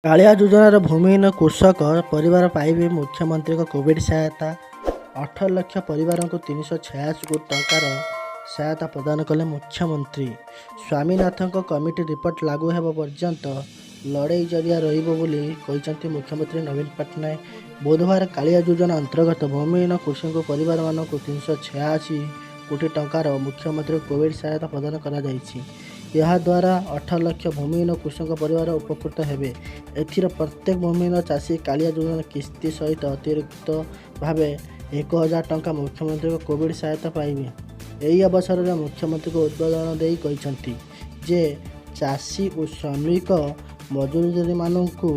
କାଳିଆ ଯୋଜନାର ଭୂମିହୀନ କୃଷକ ପରିବାର ପାଇବେ ମୁଖ୍ୟମନ୍ତ୍ରୀଙ୍କ କୋଭିଡ୍ ସହାୟତା। 18 ଲକ୍ଷ ପରିବାରଙ୍କୁ 386 କୋଟି ଟଙ୍କାର ସହାୟତା ପ୍ରଦାନ କଲେ ମୁଖ୍ୟମନ୍ତ୍ରୀ। ସ୍ୱାମୀନାଥନ କମିଟି ରିପୋର୍ଟ ଲାଗୁ ହେବ ପର୍ଯ୍ୟନ୍ତ ଲଢ଼େଇ ଜାରି ରହିବ ବୋଲି କହିଛନ୍ତି ମୁଖ୍ୟମନ୍ତ୍ରୀ ନବୀନ ପଟ୍ଟନାୟକ। ବୁଧବାର କାଳିଆ ଯୋଜନା ଅନ୍ତର୍ଗତ ଭୂମିହୀନ କୃଷକ ପରିବାରମାନଙ୍କୁ 386 କୋଟି ଟଙ୍କାର ମୁଖ୍ୟମନ୍ତ୍ରୀ କୋଭିଡ୍ ସହାୟତା ପ୍ରଦାନ କରାଯାଇଛି। ଏହାଦ୍ୱାରା 18 ଲକ୍ଷ ଭୂମିହୀନ କୃଷକ ପରିବାର ଉପକୃତ ହେବେ। ଏଥିରେ ପ୍ରତ୍ୟେକ ଭୂମିହୀନ ଚାଷୀ କାଳିଆ ଯୋଜନା କିସ୍ତି ସହିତ ଅତିରିକ୍ତ ଭାବେ 1000 ଟଙ୍କା ମୁଖ୍ୟମନ୍ତ୍ରୀଙ୍କ କୋଭିଡ୍ ସହାୟତା ପାଇବେ। ଏହି ଅବସରରେ ମୁଖ୍ୟମନ୍ତ୍ରୀଙ୍କୁ ଉଦ୍ବୋଧନ ଦେଇ କହିଛନ୍ତି ଯେ, ଚାଷୀ ଓ ଶ୍ରମିକ ମଜୁରିମାନଙ୍କୁ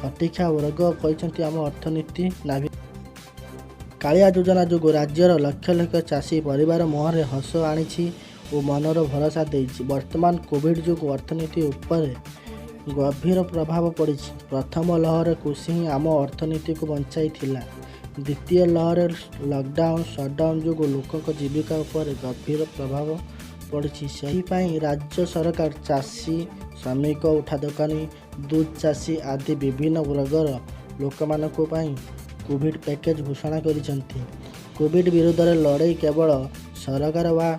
ଖଟିଖିଆ ବର୍ଗ କହିଛନ୍ତି ଆମ ଅର୍ଥନୀତି ନାଭି। କାଳିଆ ଯୋଜନା ଯୋଗୁଁ ରାଜ୍ୟର ଲକ୍ଷ ଲକ୍ଷ ଚାଷୀ ପରିବାର ମୁହଁରେ ହସ ଆଣିଛି ଓ ମନରେ ଭରସା ଦେଇଛି। ବର୍ତ୍ତମାନ କୋଭିଡ୍ ଯୋଗୁଁ ଅର୍ଥନୀତି ଉପରେ ଗଭୀର ପ୍ରଭାବ ପଡ଼ିଛି। ପ୍ରଥମ ଲହରରେ କୃଷି ହିଁ ଆମ ଅର୍ଥନୀତିକୁ ବଞ୍ଚାଇଥିଲା। ଦ୍ୱିତୀୟ ଲହରରେ ଲକଡାଉନ୍, ସଟ୍ଡାଉନ୍ ଯୋଗୁଁ ଲୋକଙ୍କ ଜୀବିକା ଉପରେ ଗଭୀର ପ୍ରଭାବ ପଡ଼ିଛି। ସେଥିପାଇଁ ରାଜ୍ୟ ସରକାର ଚାଷୀ, ଶ୍ରମିକ, ଉଠାଦୋକାନୀ, ଦୁଧ ଚାଷୀ ଆଦି ବିଭିନ୍ନ ବର୍ଗର ଲୋକମାନଙ୍କ ପାଇଁ କୋଭିଡ୍ ପ୍ୟାକେଜ୍ ଘୋଷଣା କରିଛନ୍ତି। କୋଭିଡ୍ ବିରୁଦ୍ଧରେ ଲଢ଼େଇ କେବଳ ସରକାର ବା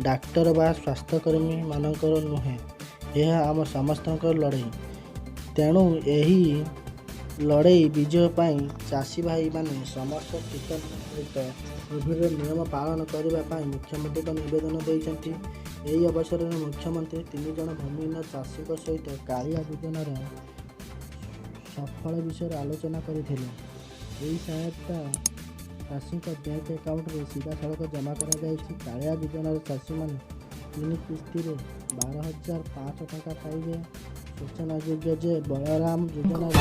ଡାକ୍ତର ବା ସ୍ୱାସ୍ଥ୍ୟକର୍ମୀମାନଙ୍କର ନୁହେଁ, ଏହା ଆମ ସମସ୍ତଙ୍କର ଲଢ଼େଇ। ତେଣୁ ଏହି ଲଢ଼େଇ ବିଜୟ ପାଇଁ ଚାଷୀ ଭାଇମାନେ ସମସ୍ତ ଟିକା ସହିତ କୋଭିଡ୍ର ନିୟମ ପାଳନ କରିବା ପାଇଁ ମୁଖ୍ୟମନ୍ତ୍ରୀଙ୍କ ନିବେଦନ ଦେଇଛନ୍ତି। ଏହି ଅବସରରେ ମୁଖ୍ୟମନ୍ତ୍ରୀ ତିନି ଜଣ ଭୂମିହୀନ ଚାଷୀଙ୍କ ସହିତ କାଳିଆ ଯୋଜନାର ସଫଳ ବିଷୟରେ ଆଲୋଚନା କରିଥିଲେ। ଏହି ସହାୟତା ଚାଷୀଙ୍କ ବ୍ୟାଙ୍କ ଆକାଉଣ୍ଟରେ ସିଧାସଳଖ ଜମା କରାଯାଇଛି। କାଳିଆ ଯୋଜନାର ଚାଷୀମାନେ ତିନି କିସ୍ତିରେ 12,500 ଟଙ୍କା ପାଇବେ। ସୂଚନାଯୋଗ୍ୟ ଯେ, ବଳରାମ ଯୋଜନାରେ